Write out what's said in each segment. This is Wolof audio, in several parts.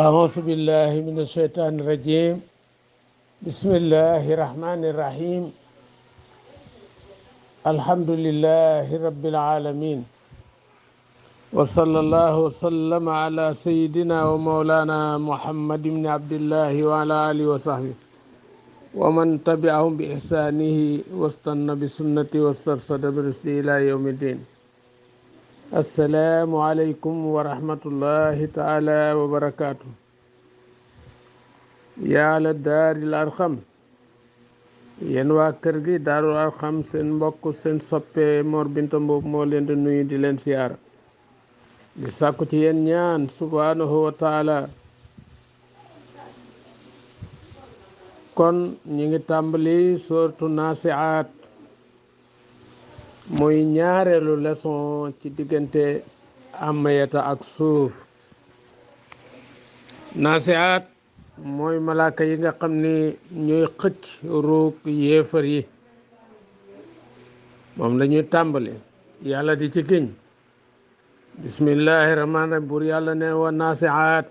أعوذ بالله من الشيطان الرجيم بسم الله الرحمن الرحيم الحمد لله رب العالمين وصلى الله وسلم على سيدنا ومولانا محمد بن عبد الله وعلى آله وصحبه ومن تبعهم بإحسانه واستنى بسنته واسترشد برشده إلى يوم الدين. السلام عليكم ورحمة الله تعالى وبركاته. yàlla daaril arxam yéen waa kër gi daarul arxam seen mbokk seen soppe Mor Binta Mboob moo leen di nuyu di leen siyaara di sàkku ci yéen ñaan subhanahu wa taala. kon ñi ngi tàmbali sooratu naasiaat muy ñaareelu leçon ci diggante amayata ak suuf. naasiaat mooy malaaka yi nga xam ni ñooy xëcc ruug yéefar yi, moom lañuy tàmbali. yàlla di ci giñ bismillahi rahmaani rahim. buur yàlla ne wa naasiaat,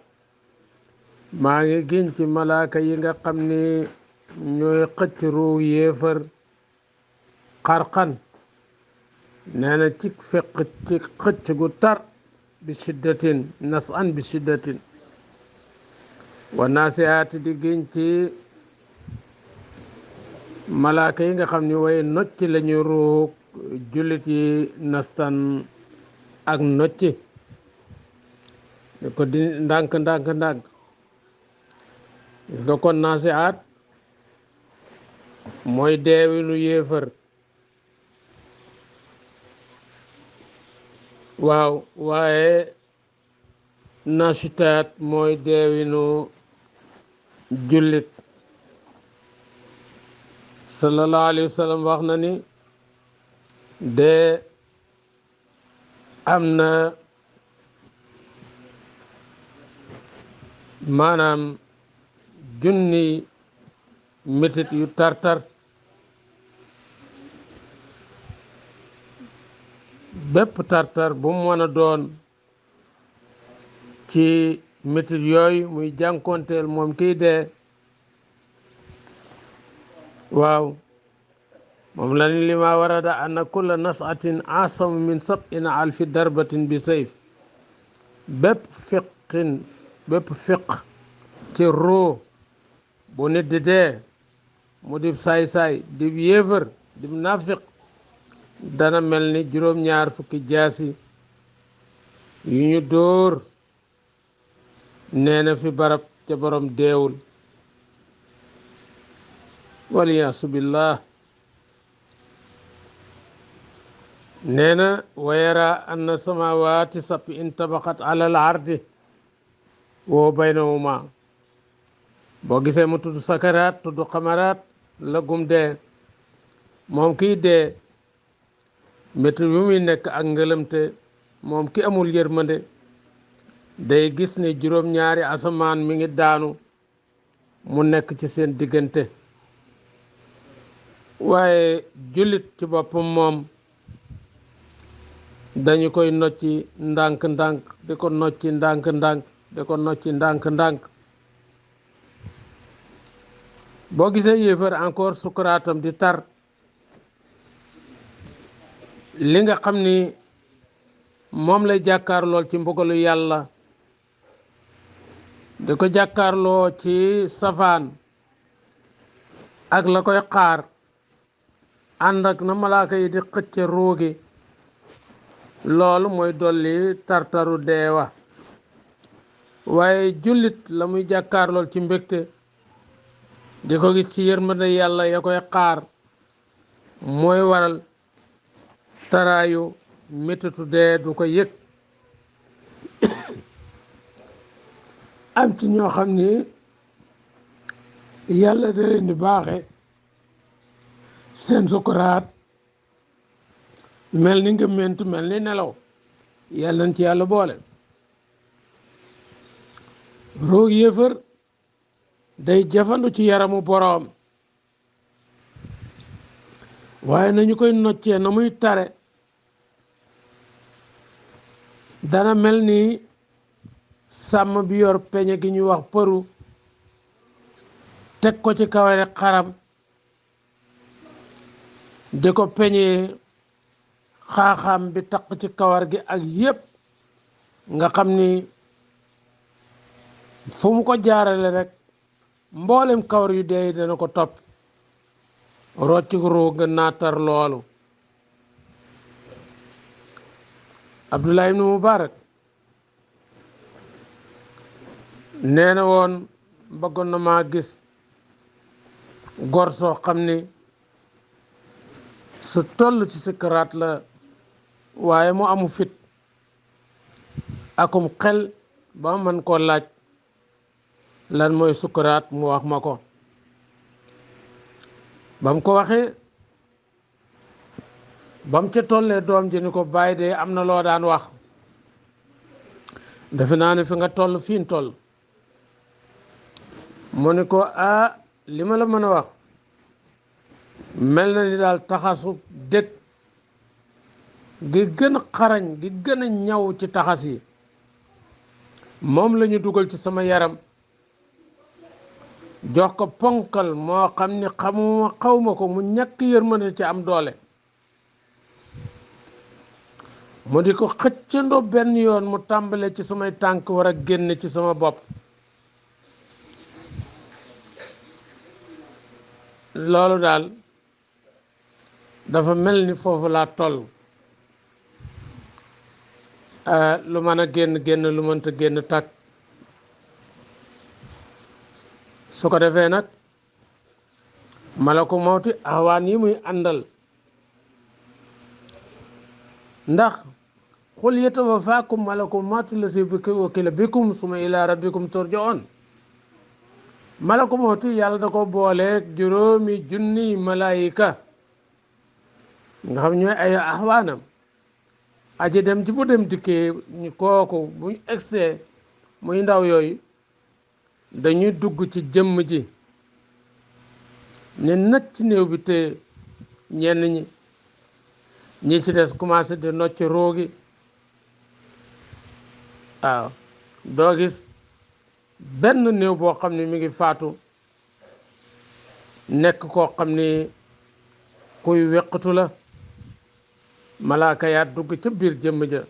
maa ngi giñ ci malaaka yi nga xam ni ñooy xëcc ruug yéefar xarxan. nee na ci fekk ci xëcc gu tar bi shiddatin nasan bi shiddatin. wa naasiaati di giñ ci malaaka yi nga xam ni way nocci lañu ruug jullit yi nastan ak nocci ko di ndànk ndànk ndànk. gis nga kon naasiaat mooy deewinu yéefar. waaw waaye nasitaat mooy deewinu jullit. sallallahu alayhi wa sallam wax na ni dee am na maanaam junni métit yu tartar. bépp tartar bu mu mën a doon ci métit yooyu muy jànkonteel moom kiy dee, waaw moom la ni li ma warada anna kulla nasatin asamu min sab'ina alfi darbatin bi sayf. bépp fiq ci ruu bu nit di dee mu dib saay-saay dib yéefar dib nafiq dana mel ni juróom-ñaar fukki jaasi yu ñu dóor nee na fi barab ca borom deewul. waliyaasu billah. nee na wa yara anna samawaati sapi in tabaqat ala al ardi woo baynahuma. boo gisee mu tudd sakaraat tudd xamaraat la gum dee. moom kiy dee métti bi muy nekk ak ngëlëmte, moom ki amul yërmande day gis ni juróom-ñaari asamaan mi ngi daanu mu nekk ci seen diggante. waaye jullit ci boppam moom dañu koy nocci ndànk-ndànk di ko nocci ndànk-ndànk di ko nocci ndànk-ndànk. boo gisee yéefar encore sukuraatam di tar, li nga xam ni moom lay jàkkaarloo ci mbugalu yàlla di ko jàkkaarloo ci safaan ak la koy xaar ànd ak na malaaka yi di xëcce ruugi, loolu mooy dolli tartaru deewa. waaye jullit la muy jàkkaarlool ci mbégte di ko gis ci yërmande yàlla ya koy xaar mooy waral taraayu méttitu dee du ko yëg. am ci ñoo xam ni yàlla da leen di baaxe seen sukuraat mel ni ngëmmentu mel ni nelaw. yàlla nañ ci yàlla boole. roog yéefar day jafandu ci yaramu boroom, waaye nañu koy noccee na muy tare dana mel ni sàmm bi yor peñe gi ñuy wax përu teg ko ci kawari xaram di ko peñee xaaxaam bi taq ci kawar gi ak yépp nga xam ni fu mu ko jaarale rek mboolem kawar yu dee dana ko topp rocc ruu gën naa tar loolu. Abdullah ibnu Mubarak nee na woon bëggoon na maa gis gor soo xam ni su toll ci sikaraat la waaye mu amu fit akum xel ba man koo laaj lan mooy sukaraat mu wax ma ko. ba mu ko waxee ba mu ca tollee doom ji ni ko bàyyi de am na loo daan wax defe naa ne fi nga toll fiin toll. mu ni ko li ma la mën a wax mel na ni daal taxasu dëkk gi gën a xarañ gi gën a ñaw ci taxas yi moom la ñu dugal ci sama yaram jox ko ponkal moo xam ni xawma ko mu ñàkk yërmande ci am doole mu di ko xëccandoo benn yoon mu tàmbale ci samay tànk war a génn ci sama bopp. loolu daal dafa mel ni foofu laa toll lu mën a génn lu mënta génn tàkk. su ko defee nag malaku mawti awaan yi muy àndal ndax xul yatawafaakum malaku mawti lasi wakila bikum suma ila rabbikum turjaun. malaku mawti yàlla da ko booleeg 5,000 malaayika nga xam ñooy ay axwaanam aji dem ci bu dem dikkee kooku bu egsee muy ndaw yooyu dañuy dugg ci jëmm ji ne nag ci néew bi te ñenn ñi ci des commencé di nocc roogi waaw doo gis benn néew boo xam ne mi ngi faatu nekk koo xam ni kuy weqatu la malaaka yaa dugg ca biir jëmm ja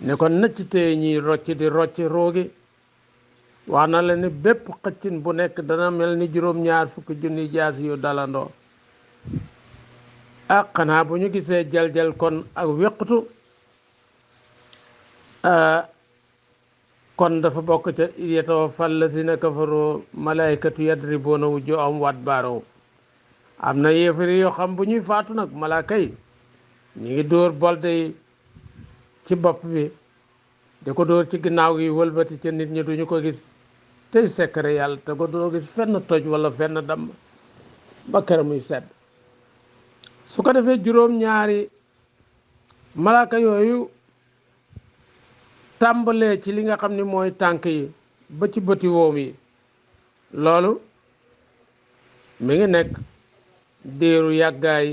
ne ko nacc tee ñiy rocc di rocc roogi wax na la ni bépp xëccin bu nekk dana mel ni 2,2 jaas yu dalandoo xanaa bu ñu gisee jal-jal kon ak weqatu kon dafa bokk ca yatawaffa allazina kafaru malaykatu yadribuna wujuhahum wa adbarahum. am na yéefari yoo xam bu ñuy faatu nag malaaka yi ñu ngi dóor bolde yi ci bopp bi di ko dóor ci ginnaaw gi wëlbati ca nit ñi duñu ko gis tey sekkare yàlla te ko doo gis fenn toj wala fenn damm ba kër muy sedd. su ko defee 2 malaaka yooyu tàmbalee ci li nga xam ni mooy tànk yi ba ci bëti woom yi loolu mi ngi nekk diiru yàggaay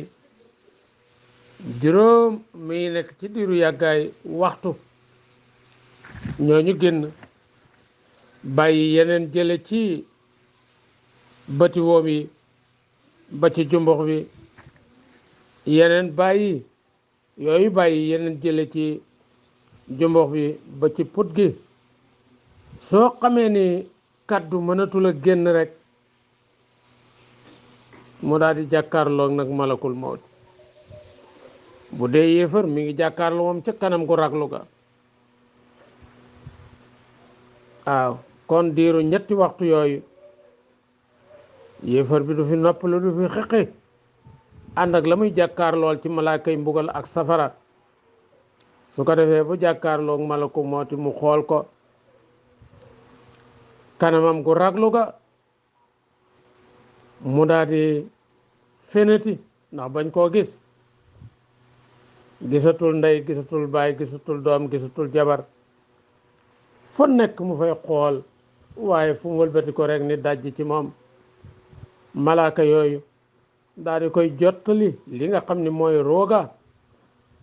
mi ngi nekk ci diiru yàggaay waxtu ñooñu génn bàyyi yeneen jële ci bëti woom yi ba ci jumbox bi yeneen bàyyi yeneen jële ci jumbox bi ba ci put gi. soo xamee ni kaddu mënatul a génn rek mu daal di jàkkaarloog nag malakul mawt. bu dee yéefar mi ngi jàkkaarloo moom ca kanam gu raglu ga. waaw kon diiru 3 waxtu yooyu yéefar bi du fi noppalu du fi xeqi ànd ak la muy jàkkaarlool ci malaakay mbugal ak safara. su ko defee bu jàkkaarloog malakul mawti mu xool ko kanamam gu raglu ga mu daal di feneti ndax bañ koo gis gisatul ndey gisatul baay gisatul doom gisatul jabar fu nekk mu fay xool waaye fu mu wëlbati ko rek ni dajj ci moom. malaaka yooyu daal di koy jottali li nga xam ni mooy rooga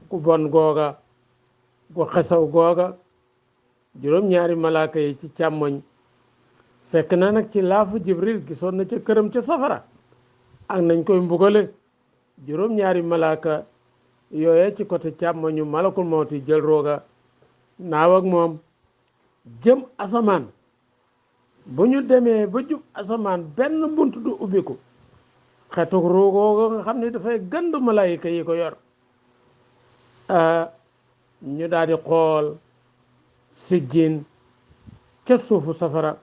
gu bon googa gu xesaw googa juróom-ñaari malaaka yi ci càmmoñ fekk na nag ci laafu jibril gisoon na ca këram ca safara ak nañ koy mbugale juróom-ñaari malaaka yooye ci côté càmmoñu malakul mawti jël rooga naaw ak moom jëm asamaan bu ñu demee ba jub asamaan benn bunt du ubbiku xetuk roogooga nga xam ne dafay gënd malaayika yi ko yor ñu daal di xool sijjin ca suufu safara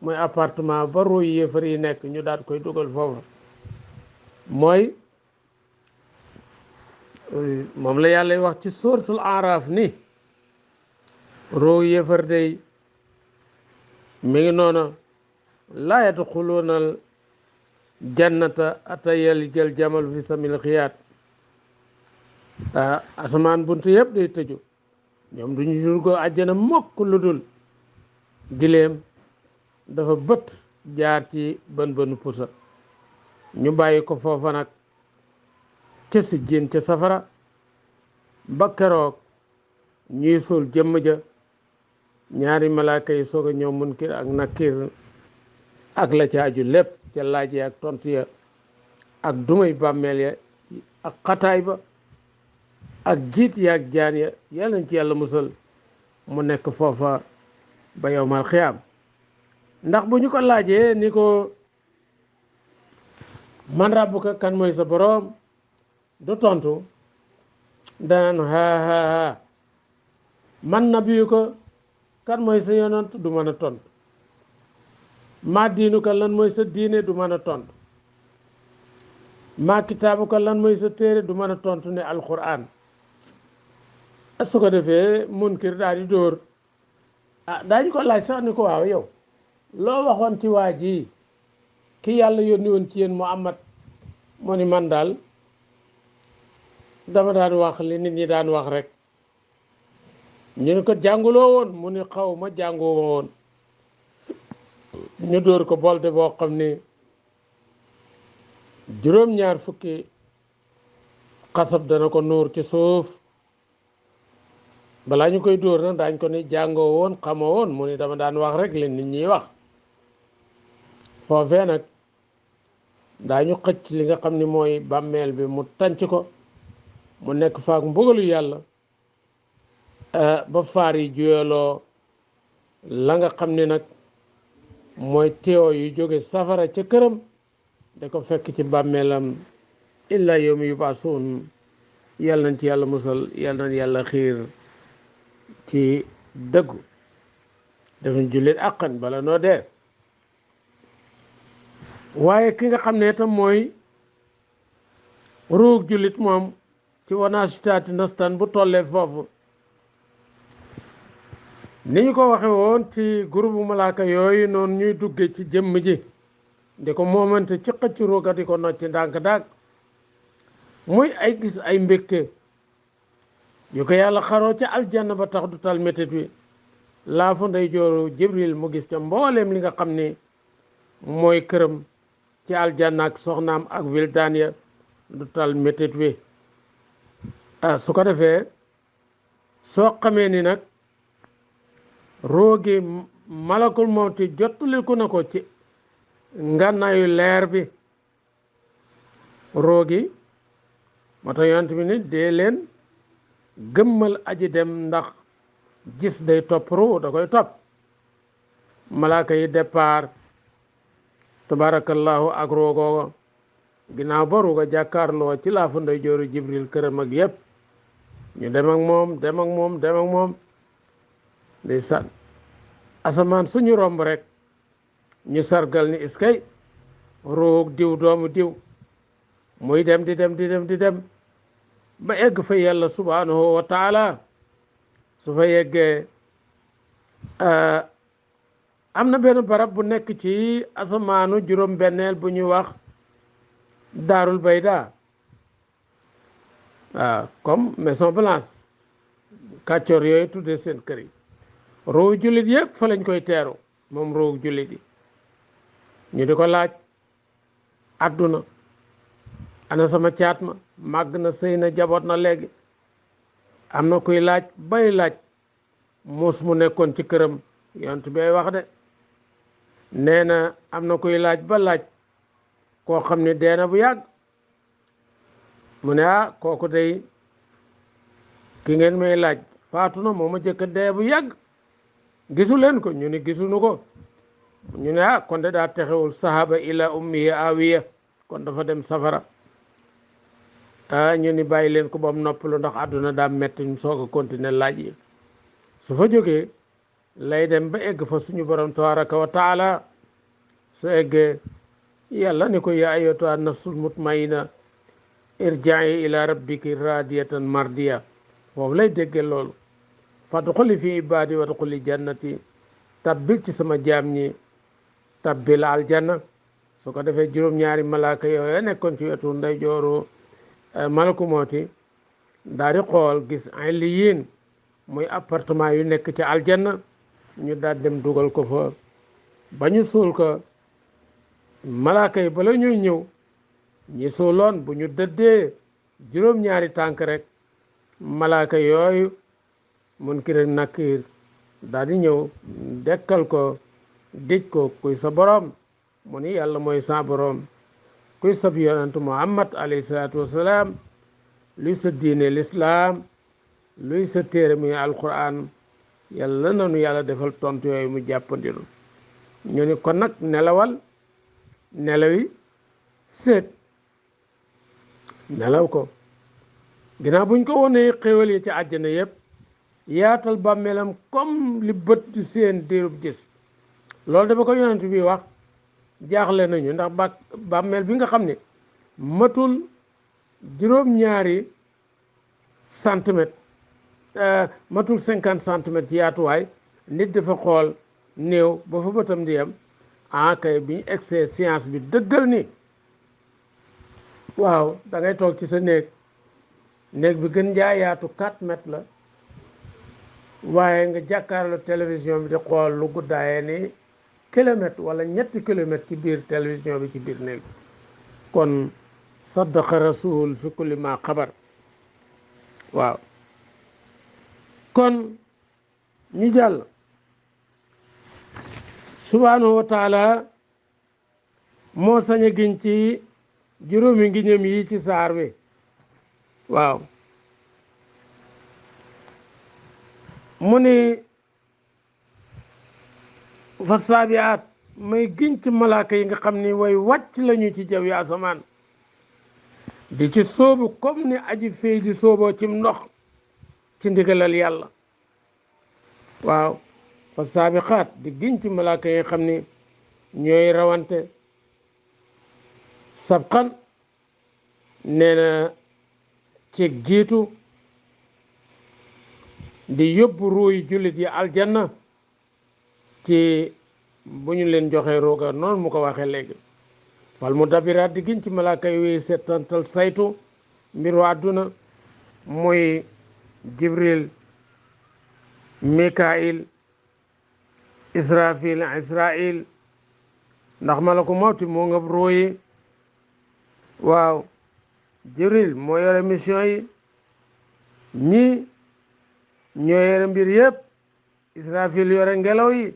mooy appartement ba rooy yéefar yi nekk ñu daal koy dugal foofu mooy moom la yàlla wax ci suratul araf ni rooy yéefar day mi ngi noona laa yadxuluunal jannata atayal jël jamal fi samil xiyaat asamaan buntu yëpp day tëju ñoom duñu dugg àjjana mokk lu dul gileem dafa bët jaar ci bën pusa ñu bàyyi ko foofa nag ca sijjiin ca safara ba keroog ñuy suul jëmm ja ñaari malaaka yi soog a ñëw munkir ak nakir ak la ca aju lépp ca laaj ya ak tontu ya ak dumay bàmmeel ya ak xataay ba ak jiit ya ak jaan ya yàlla nañ ci yàlla musal mu nekk foofa ba yowmal xiyaam ndax bu ñu ko laajee ni ko man rabbuka kan mooy sa boroom du tontu danaan ha man nabiyuka kan mooy sa yonant du mën a tontu maa diinuka lan mooy sa diine du mën a tontu maa kitaabuka lan mooy sa téere du mën a tontu ne alquran su ko defee munkir daal di dóor daañu ko laaj sax ni ko waaw yow loo waxoon ci waa ji ki yàlla yónni woon ci yéen Muhammad moo ni man daal dama daan wax li nit ñi daan wax rek ñu ne ko jànguloo woon mu ni xaw ma jàngoo woon ñu dóor ko bolde boo xam ni juróom-ñaar fukki xasab dana ko nuur ci suuf balaa ñu koy dóor nag daañ ko ni jàngoo woon xamoo woon mu ni dama daan wax rek li nit ñiy wax foofee nag daañu xëcc li nga xam ni mooy bàmmeel bi mu tànc ko mu nekk faak mbugalu yàlla ba faar yi juyaloo la nga xam ni nag mooy teewo yu jóge safara ca këram da ko fekk ci bàmmeelam illa yawmi yubaasuun yàlla nañ ci yàlla musal yàlla nañ yàlla xiir ci dëggu defuñ jullit àqan bala noo dee waaye ki nga xam ne itam mooy ruug jullit moom ci wanaasitaati nastan bu tollee foofu ni ñu ko waxe woon ci groupe malaaka yooyu noonu ñuy dugge ci jëmm ji di ko moomante ci xëcc ruuga di ko nocci ndànk-ndànk muy ay gis ay mbégte yu ko yàlla xaroo ca aljanna ba tax du tal métit wi laafu ndey jooru jibril mu gis ca mbooleem li nga xam ni mooy këram ci aljanna ak soxnaam ak wildaan ya du tal métit wi su ko defee soo xamee ni nag roogi malakul mawti jottaliku na ko ci ngànnaayu leer bi roogi moo tax yonent bi ni dee leen gëmmal aji dem ndax gis day topp ruu da koy topp malaaka yi départ tabarakallahu ak roogooga ginnaaw ba ruuga jàkkaarloo ci laafu nday jooru jibril këram ak yépp ñu dem ak moom di san asamaan suñu romb rek ñu sargal ni iskay ruug diw doomu diw muy dem di dem ba egg fa yàlla subhanahu wa taala su fa yeggee am na benn barab bu nekk ci asamaanu juróom-benneel bu ñuy wax daarul bayda waaw comme maison blanche kàccoor yooyu tuddee seen kër yi roowu jullit yëpp fa lañ koy teeru moom roowu jullit yi ñu di ko laaj àdduna ana sama caat ma màgg na sëy na jaboot na léegi am na kuy laaj bay laaj muus mu nekkoon ci këram yonent bi ay wax de nee na am na koy laaj ba laaj koo xam ne dee na bu yàgg mu ne kooku day ki ngeen may laaj faatu na moo ma jëkk dee bu yàgg gisu leen ko ñu ne gisuñu ko ñu ne kon de daa texewul sahaba ila ummihi awiya kon dafa dem safara ñu ni bàyyi leen ko ba mu noppalu ndax àdduna daa metti ñu soog a continuer laaj yi su fa jógee lay dem ba egg fa suñu borom tabaraka wa taala su eggee yàlla ni ko yaa ayyatuha nafsul mutmainna irja'i ila rabbiki radiyatan mardiya foofu lay déggee loolu fadxuli fi ibadi wadxuli jannati tabbil ci sama jaam ñi tabbil aljanna su ko defee juróom-ñaari malaaka yooyu nekkoon ci wetu nday jooru malaku mooti daal di xool gis illiyin muy appartement yu nekk ci aljanna ñu daal dem dugal ko fa ba ñu suul ko malaaka yi bala ñuy ñëw ñi suuloon bu ñu dëddee juróom-ñaari tànk rek malaaka yooyu Munkar ak Nakiir daal di ñëw dekkal ko dij ko kuy sa borom mu ni yàlla mooy sa borom kuy sab yonent Muhammad alayhi salaatu wasalaam luy sa diine lislaam luy sa téere muy alquran yàlla nanu yàlla defal tontu yooyu mu jàppandilu ñu ni kon nag nelawal nelawi seet nelaw ko ginnaaw buñ ko wonee xéwal yi ci àjjana yépp yaatal bàmmeelam comme li bët di seen diirub gis loolu dafa ko yonent bi wax jaaxle nañu ndax bàmmeel bi nga xam ne matul juróom-ñaari centimètre matul 50 centimètres ci yaatuwaay nit dafa xool néew ba fa bëtam di yem kay bi ñu egsee science bi dëggal ni waaw da ngay toog ci sa néeg bi gën jaa yaatu 4 mètres la waaye nga jàkkaarloo télévision bi di xool lu guddaayee ni kilomètre wala ñetti kilomètre ci biir télévision bi ci biir néeg bi kon saddaqa rasul fi kulli ma xabar waaw kon ñu jàll subhanahu wa taala moo sañ a giñ ci juróomi ngiñam yi ci saar wi waaw mu ni fa saabiaat may giñ ci malaaka yi nga xam ni way wàcc lañu ci jaw yi asamaan di ci sóobu comme ni aji fey di sóoboo cim ndox ci ndigalal yàlla waaw fa saabiqaat di giñ ci malaaka yi nga xam ni ñooy rawante sabqan nee na ci jiitu di yóbbu ruuy jullit yi aljanna ci bu ñu leen joxee rooga noonu mu ko waxee léegi fal mu dabiraat di giñ ci malaaka yi settantal saytu mbiru àdduna muy jibril mikail israil ndax malaku mawti moo ngab ruuyi waaw jibril moo yore mission yi ñi ñoo yore mbir yëpp israfil yore ngelaw yi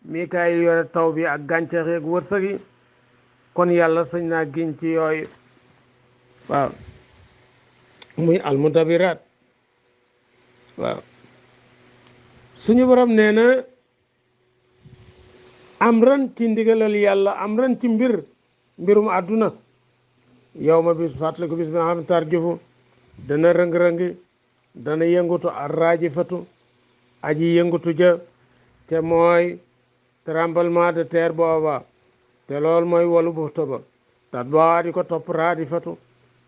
mikaayil yore taw bi ak gàncax yi ak wërsëg yi kon yàlla sañ naa giñ ci yooyu waaw muy almudabiraat waaw suñu borom nee na am ran ci ndigalal yàlla am ran ci mbirum àdduna yow ma bis fàttaliku bis bi nga xam ne tar jufu dana rëng-rëngi dana yëngutu arrajifatu aji yëngutu ja te mooy tremblement de terre booba te loolu mooy walu bufta ba tat baa di ko topp raadifatu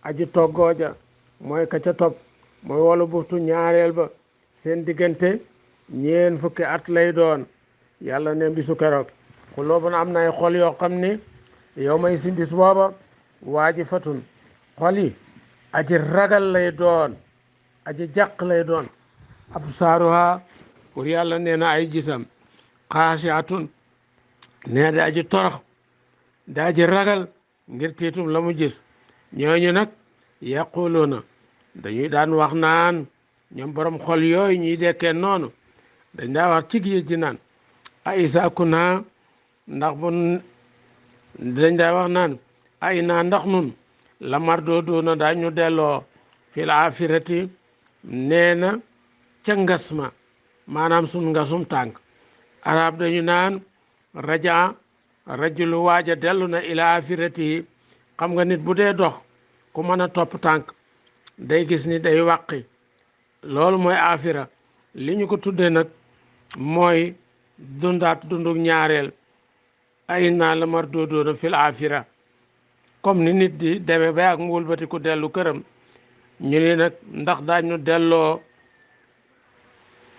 aji toggooja mooy ka ca topp mooy walu buftu ñaareel ba seen diggante ñeen fukki at lay doon yàlla ne bisu keroog xuloo ba na am na ay xol yoo xam ne yow may si bis booba waaji fatun xol yi aji ragal lay doon aji jàq lay doon ab saaruha pour yàlla nee na ay gisam xaasiatun nee da aji torox da aji ragal ngir tiitum la mu gis ñooñu nag yaquluuna dañuy daan wax naan ñoom borom xol yooyu ñuy dekkee noonu dañ daa wax ci géej ji naan a isa ku naa ndax bu dañ daa wax naan ay naa ndax nun la mar doona daañu delloo fil afirati nee na ca ngas ma maanaam sun ngasum tànk arab dañu naan raja rajulu waaja dellu na ila afirati xam nga nit bu dee dox ku mën a topp tànk day gis ni day wàqi loolu mooy afira li ñu ko tuddee nag mooy dundaat dunduk ñaareel ay naa la mar doona fil afira comme ni nit di demee ba ak mu wëlbati ku dellu këram ñu ne nag ndax daañu delloo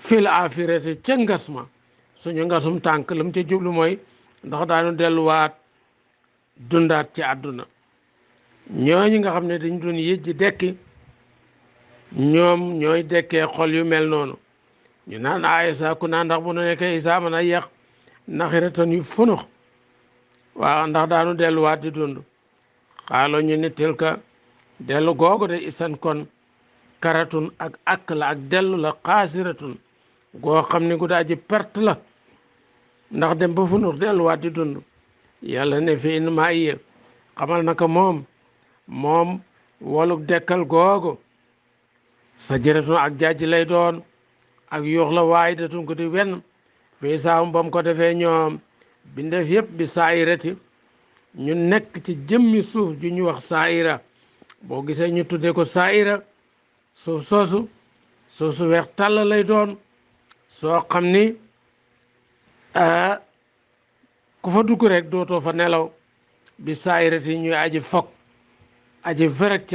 fil afirati ca ngas ma suñu ngasum tànk la mu ca jublu mooy ndax daañu delluwaat dundaat ci àdduna ñooñu nga xam ne dañ doon yëjji dekki ñoom ñooy dekkee xol yu mel noonu ñu naan Isa ku naan ndax bu nu nekkee Isa mën a yeex naxiratan yu funux waaw ndax daanu delluwaat di dund xaalo ñu ne tilka dellu googu de isan kon karatun ak la ak dellu la xaasiratun goo xam ne gu daa ji perte la ndax dem ba funux delluwaat di dund yàlla ne fi in maa yë xamal naka moom waluk dekkal googu sa jëratun ak jaaji lay doon ak yuux la waay datun ko di wenn fii saawum bam ko defee ñoom bindeef yëpp bi saayirati ñu nekk ci jëmmi suuf ju ñu wax saayira boo gisee ñu tuddee ko saayira suuf soosu weex tàll lay doon soo xam ni ku fa dugg rek dootoo fa nelaw bi saayirati ñuy aji fokk aji verek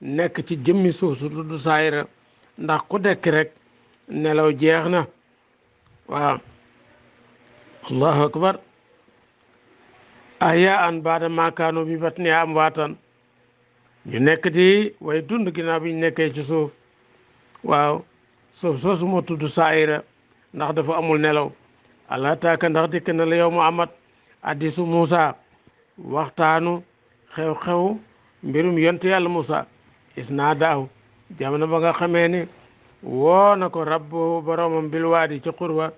nekk ci jëmmi suuf su tudd saayira ndax ku dekk rek nelaw jeex na waaw allahu akbar aya an baada maakaano bi bat ne am waatan ñu nekk di way dund ginnaaw bi ñu nekkee ci suuf waaw suuf soosu moo tudd saayira ndax dafa amul nelaw allah taaka ndax dikk na la yow Muhammad hadiisu Muusa waxtaanu xew-xew mbirum yonte yàlla Muusa isna daaw jamono ba nga xamee ni woo na ko rabbu boromam bil waadi ci xurwa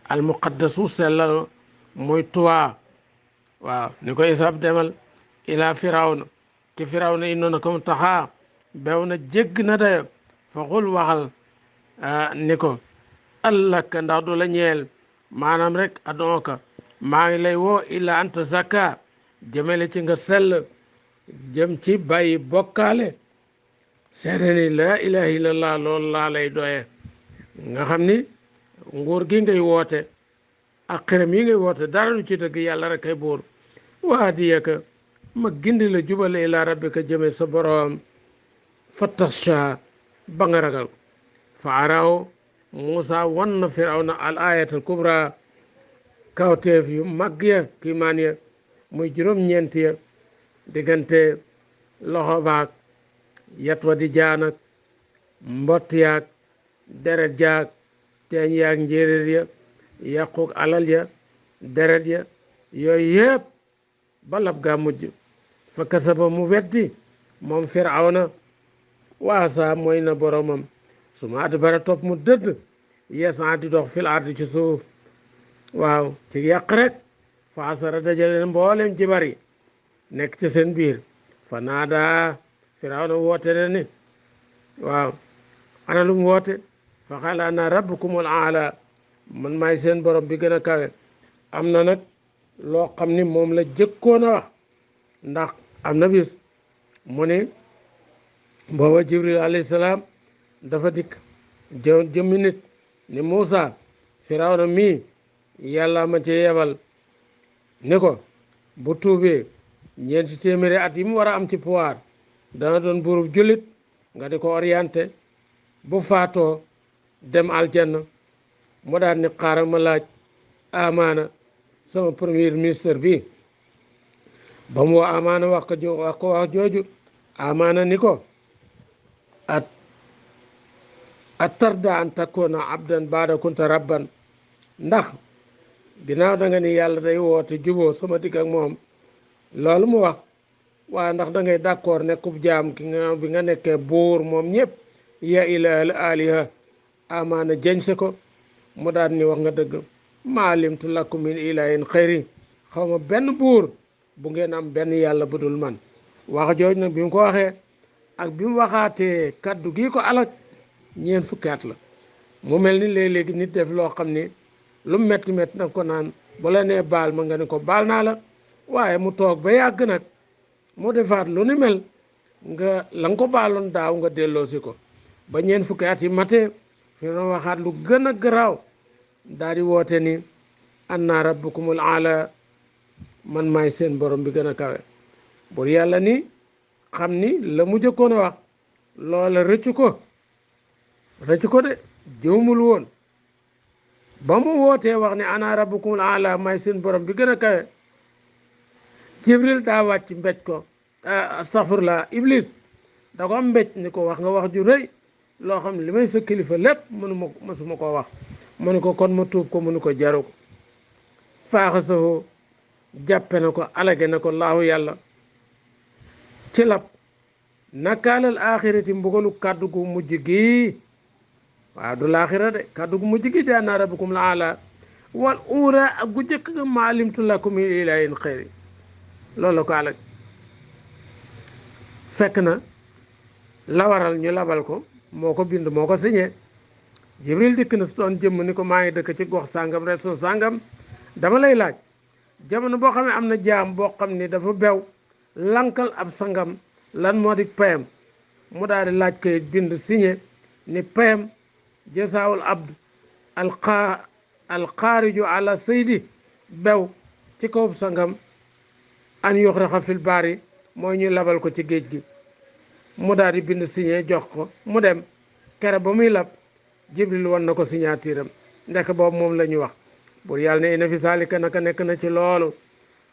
al muqaddasu sellal muy tuwaa waaw ni ko isab demal ila firawna ci firawna inno na kom taxaa bew na jégg na dayo fa xul waxal ni ko allaka ndax du la ñeel maanaam rek adonka maa ngi lay woo illa anta zakka jëmele ci nga sell jëm ci bàyyi bokkaale seede ni laa ilaha illallah loolu laa lay doye nga xam ni nguur gi ngay woote ak xërëm yi ngay woote dara du ci dëgg yàlla rek kay buur waa diyaka ma gindi la jubale ila rabbika jëme sa borom fattaxsha ba nga ragal fa araw Muusa wan na firawna al ayatal kubra kawteef yu mag ya kiimaan ya muy juróom-ñeent ya diggante loxo baak yat wa di jaanak mbott yaak deret jaak teeñ yaak njéeréer ya yàquk alal ya deret ya yooyu yëpp balab gaa mujj fa kasaba mu weddi moom firawna waasa mooy na boromam su ma adbara topp mu dëdd yeesan di dox fil ardi ci suuf waaw ci yàq rek fa asara dajale mboolem jibar yi nekk ci seen biir fa naada firawna woote na ni waaw ana lum woote fa xaala ana rabbukumul aala man maay seen borom bi gën a kawe am na nag loo xam ni moom la jëkkoon a wax ndax am na bis mu ni booba jibril alayhi salaam dafa dikk jëmmi nit ni Muusa firawna mii yàlla ma ci yebal ni ko bu tuubee 400 at yi mu war a am ci pouvoir dana doon buurub jullit nga di ko orienté bu faatoo dem aljanna mu daal ni xaaral ma laaj amaana sama premier ministre bi ba mu wax amaana wax jooju amaana ni ko at tarda an takuna abdan baada kunta rabban ndax ginnaaw da nga ni yàlla day woote juboo sama digg ak moom loolu mu wax waaye ndax da ngay d'accord nekkub jaam ki nga bi nga nekkee buur moom ñëpp ya ilahal aliha amaana jañse ko mu daal ni wax nga dëgg maa alimtu lakum min ilahin xayri xaw ma benn buur bu ngeen am benn yàlla bu dul man wax jooj nag bi mu ko waxee ak bi mu waxaatee kaddu gii ko alak ñeen fukki at la mu mel ni léeg-léegi nit def loo xam ni lu metti metti nag ko naan bu la nee baal ma nga ne ko baal naa la waaye mu toog ba yàgg nag mu defaat lu ni mel nga la nga ko baaloon daaw nga delloosi ko ba ñeen fukki at yi matee fi na waxaat lu gën a garaaw daal di woote ni anna rabbukumul aala man maay seen borom bi gën a kawe bur yàlla ni xam ni la mu jëkkoon a wax loola rëccu ko de jëwmul woon ba mu wootee wax ne ana rabbukumul aala maay seen borom bi gën a kawe jibril daa wàcc mbéj ko astafurla iblis da ko mbéj ni ko wax nga wax ju rëy loo xam ne li may sa kilifa lépp mësuma ko wax mu ne ko kon ma tuub ko mu ne ko jaru ko faaxasahoo jàppe na ko alage na ko laahu yàlla ci lab nakaalal axirati mbugalu kàddu gu mujj gi waaw du laaxira de kàddu gu mujj gi di anna rabbukum la ala wal uura ak gu jëkk nga ma alimtu lakum min ilahin xayri loolu la ko alag fekk na la waral ñu labal ko moo ko bind moo ko signé jibril dikk na si doon jëmm ni ko maa ngi dëkk ci gox sàngam reso sàngam dama lay laaj jamono boo xam ne am na jaam boo xam ni dafa bew lankal ab sangam lan moo di payam mu daal di laaj kayit bind signé ni payam jasaawul abd alxaariju ala saydi bew ci kaw sangam an yuxraqa fil baari mooy ñu labal ko ci géej gi mu daal di bind signé jox ko mu dem kere ba muy lab jibril wan na ko signature am ndek boobu moom la ñu wax bur yàlla ne ina fi saalika naka nekk na ci loolu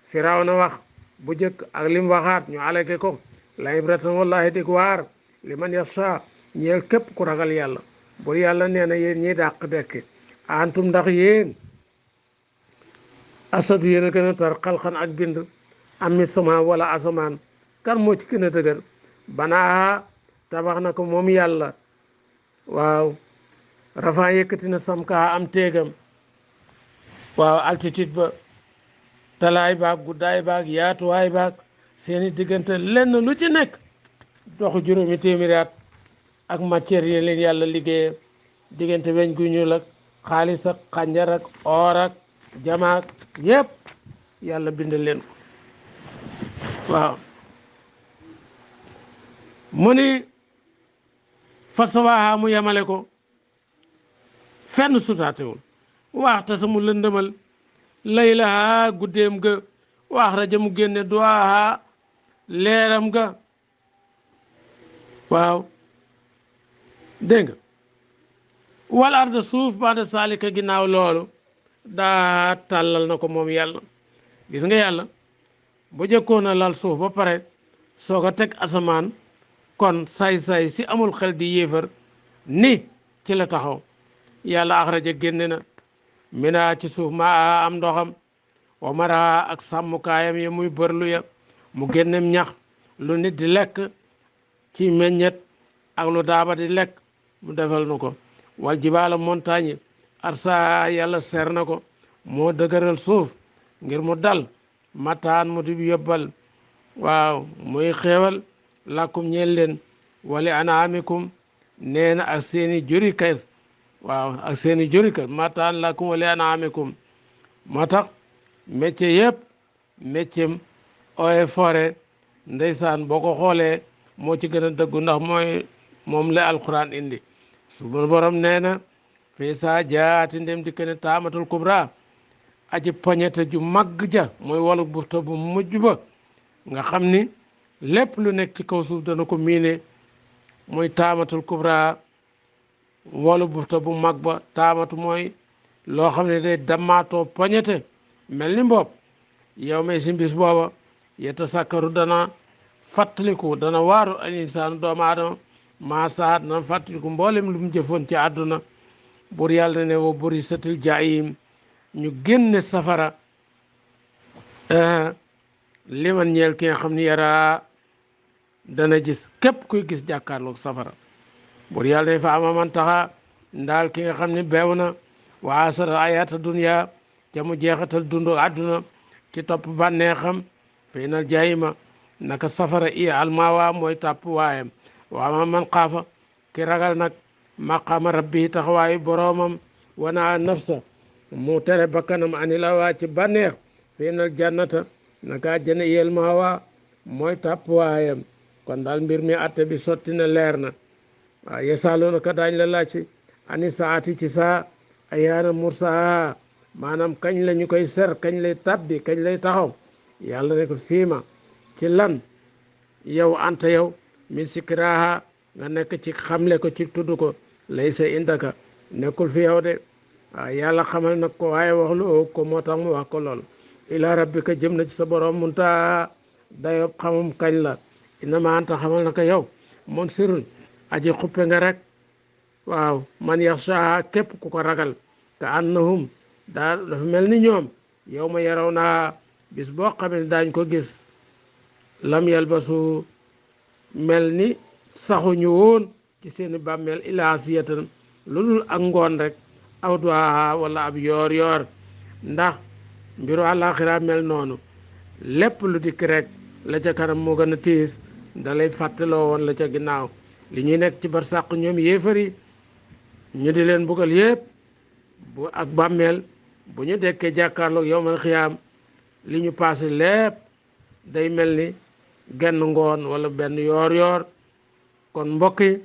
firaw na wax bu jëkk ak lim waxaat ñu alake ko la ibratan wallahi dik waar li man yaxsha ñeel képp ku ragal yàlla bur yàlla nee na yéen ñiy dàq dekk antum ndax yéen asadu yéen a gën a tar xalxan ak bind ami sama wala asamaan kan moo ci gën a dëgër banaa tabax na ko moom yàlla waaw rafaa yëkkati na samkaa am téegam waaw altitude ba talaay baag guddaay baag yaatuwaay baag seeni diggante lenn lu ci nekk doxu juróomi téeméeri at ak matière yi leen yàlla liggéeye diggante weñ gu ñuul ak xaalis ak xànjar ak or ak jamaak yépp yàlla bind leen ko waaw mu ni fasawaaha mu yemale ko fenn sutaatewul waxta sa mu lëndëmal laylaha guddeem ga wax raja mu génne duwaaha leeram ga waaw dégg nga wal arda suuf baada saalika ginnaaw loolu daa tàllal na ko moom yàlla gis nga yàlla bu jëkkoon a lal suuf ba pare soo ko teg asamaan kon say-say si amul xel di yéefar ni ci la taxaw yàlla axraja génne na mina ci suuf maa am ndoxam wa mara ak sàmmukaayam ya muy bërlu ya mu génnem ñax lu nit di lekk ci meññet ak lu daaba di lekk mu defal nu ko wal jibaala montagne arsa yàlla seer na ko moo dëgëral suuf ngir mu dal mataan mu di yóbbal waaw muy xeewal lakum ñeel leen wali anaamikum nee na ak seeni juri kër waaw ak seeni juri kër mataan lakum wali anaamikum moo tax métier yëpp métier eaux et forêt ndeysaan boo ko xoolee moo ci gën a dëggu ndax mooy moom la alquran indi su borom nee na fii saa jaati ndem di kene taamatul kubra aji poñete ju màgg ja mooy walu bufta bu mujj ba nga xam ni lépp lu nekk ci kaw suuf dana ko miine mooy taamatul kubra walu bufta bu mag ba taamatu mooy loo xam ne day damaatoo poñete mel ni mbopp yow may si bis booba yetta sàkkaru dana fàttaliku dana waaru al insaanu doomu aadama maa saat dana fàttaliku mboolem lu mu jëfoon ci àdduna bur yàlla ne wa buri satil jaayim ñu génne safara liman ñeel ki nga xam ni yaraa dana gis képp kuy gis jàkkaarloog safara bur yàlla ne fa ama man taxa ndaal ki nga xam ne beew na wa asara ayata dunya ca mu jeexatal dundu àdduna ci topp bànneexam fay na jaayima naka safara i almawa mooy tàpp waayam waama man xaafa ki ragal nag maqaama rabbi taxawaayu boroomam wana nafsa mu tere bakkanam anil hawa ci bànneex fay na jannata naka àjjana i almawa mooy tàpp waayam kon daal mbir mi atte bi sotti na leer na waaw yesaloonaka daañ la laaj ci ani saati ci saa ayaana mursaa maanaam kañ la ñu koy ser kañ lay tabbi kañ lay taxaw yàlla ne ko fiima ci lan yow anta yow min sikkiraaha nga nekk ci xamle ko ci tudd ko lay sa indaka nekkul fi yow de waaw yàlla xamal nag ko waaye wax lu oo ko moo tax mu wax ko lool ila rabbika jëm na ci sa borom munta dayob xamum kañ la inama anta xamal na ko yow mon sirul aji xuppe nga rek waaw man yaxsha képp ku ko ragal ka annahum daal dafa mel ni ñoom yow ma yaraw naa bis boo xam ne daañ ko gis lam yalbasu mel ni saxuñu woon ci seeni bàmmeel ilaa asiyatan lu dul ak ngoon rek aw duha wala ab yoor yoor ndax mbiru àllaaxira mel noonu lépp lu dikk rek la ca kanam moo gën a tiis dalay fàttaloo woon la ca ginnaaw li ñuy nekk ci barsàq ñoom yéefari ñu di leen buggal yépp bu ak bàmmeel bu ñu dekkee jàkkaarloog yowmal xiyaam li ñu paase lépp day mel ni genn ngoon wala benn yoor yoor kon mbokk yi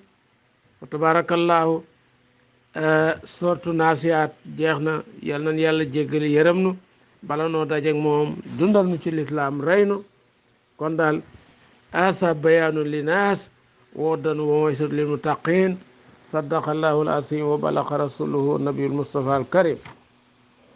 wa tabarakallahu sortu naasiyaat jeex na yal nañ yàlla jéggali yërëm nu bala noo dajeek moom dundal nu ci lislaam rey nu kon daal asa bayaanu linaas woodan wa moysat lil muttaqin saddaqa allahu al asim wa balaqa rasuluhu nabiyul mustafa al karim